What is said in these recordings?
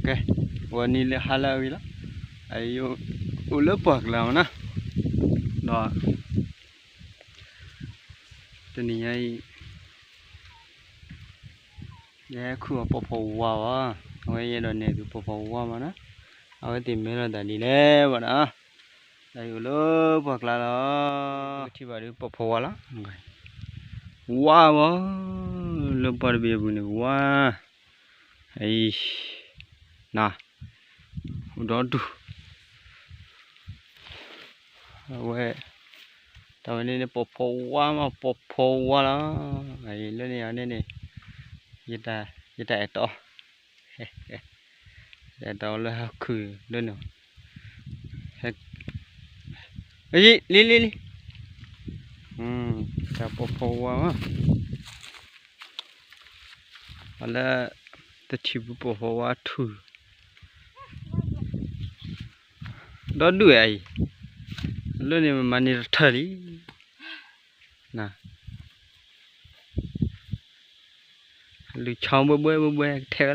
ကဲ, ဝဲနံၤလၢဟါလၢအဂ့ၤလီၤ, အအိၣ်လၢပှၢ်ကျါမနီၤ, ဒီး တနံၤညါအံၤ ယဟဲခုၣ်အီၤပိာ်ဖီဝါဘၣ်, အဝဲယအဲၣ်ဒိးနဲၣ်သုပိာ်ဖီဝါမနီၤ, အဝဲသ့ၣ်မ့ၢ်လီၤတၢ်ဒ်လဲၣ်ဘၣ်ဒီး, တၢ်အံၤအိၣ်လၢပှၢ်ကျါလီၤ, ထံၣ်ဘၣ်ဒီးပိာ်ဖီဝါလီၤ, ဝါဘၣ်, လၢပှၢ်တဘ့ၣ်အပူၤန့ၣ်ဝါ, အံၤ နၤ အိၣ်ဒီဒူၣ်, အဝဲ တၢ်ဝဲန့ၣ်န့ၣ် ပိာ်ဖီဝါမး ပိာ်ဖီဝါလီၤ, လၢန့ၣ်အန့ၣ်န့ၣ် ယတၢ်အဲၣ်တီ, ယတၢ်အဲၣ်တီလၢဟဲခုၣ်လၢန့ၣ်, လံလံလံ, တၢ်ပိာ်ဖီဝါမး အလၢ တထံၣ်ပူၤပိာ်ဖီဝါထူၣ်, ဒီဒူၣ်ဝဲအံၤ, လၢန့ၣ်မၤန့ၢ်တထၢၣ်လံ, လုၢ်ဆီဘှဲဘှဲဘှဲဘှဲ ကထဲဝဲ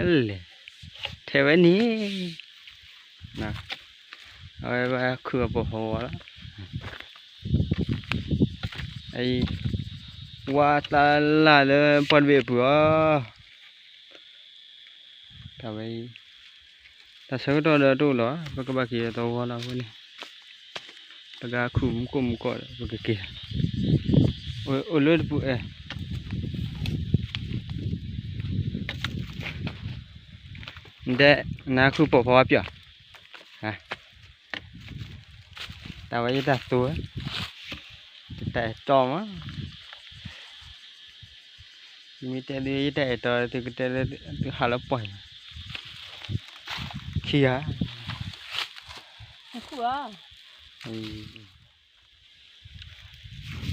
လီၤ, လဲၣ်, ထဲဝဲန့ၣ်, အဝဲဘၣ်ခုၣ်အပိာ်ဖီဝါလီၤ, အံၤ ဝါသးလၢ်လၢပှၢ်တဘ့ၣ်အပူၤအီၤ, တၢ်ဝဲအံၤ တၢ်ဆၢကတီၢ်ဒီးတအိၣ်လီၤ, ပကဘၣ်က့ၤသဝီလီၤအဃိန့ၣ်, ပကခုၣ်မူကိၢ်မူကီၢ်ဒီး ပကက့ၤ, အိၣ်လၢတပူၤအဲၣ်, ဒဲး နၤခုၣ်ပိာ်ဖီဝါပျီၢ်, တၢ်ဝဲယတၢ်သိ, ယတၢ်အဲၣ်တီမး, မ့ၢ်တဲသုယတၢ်အဲၣ်တီ သုကတဲလၢ သုဟးလၢပှၢ်, ခံဂၤ,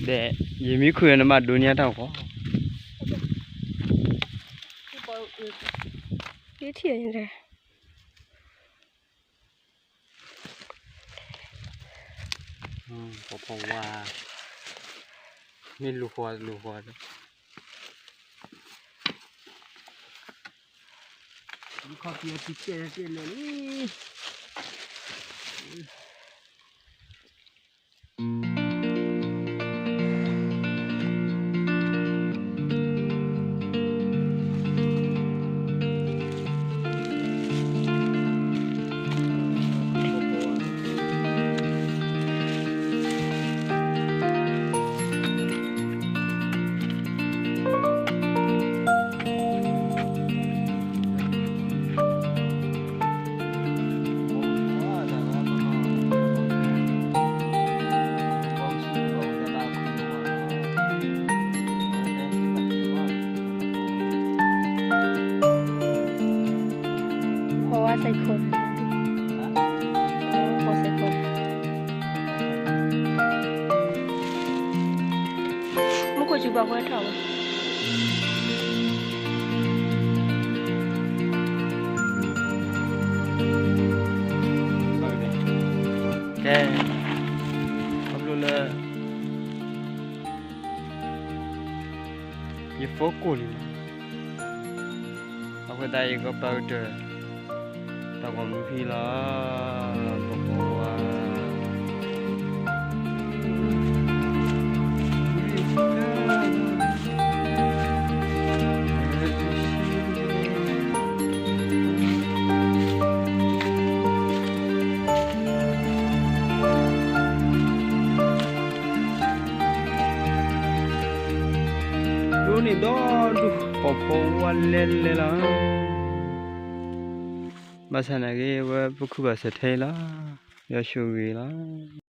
ဒီး ယမ့ၢ်ခုၣ်နမၤဒိးန့ၢ်တၢ်ဂီၤ ဒ်ထံၣ် ပိာ်ဖီဝါ, မ့ၢ်လူၤဃီလူၤဃီ, ခီၣ်ဖံးအပူၤတဲတဲလၢာ်လံ. ဖီဝါစဲခိၣ်, ဖီစဲခိၣ်, မူခိၣ်စူၤဘၣ်ဝဲထီၣ်ဘၣ်. ကဲ, ခီဖျိလၢ ယဖိကိၢ်လံမး, အဃိသတးယကပာ်ကတၢၢ် တၢ်ဂီၤမူဖဲလီၤ, ပပဝါ ဒိၣ်န့ၢ်ဒီဒူၣ် ပပဝါလဲၤလဲၤလီၤ. ဘၣ်ဆၣ်နာ်က့ ဝဲပခုၣ်ဘၣ်စဲထဲလီၤ, ယွၤဆိၣ်ဂ့ၤလီၤ.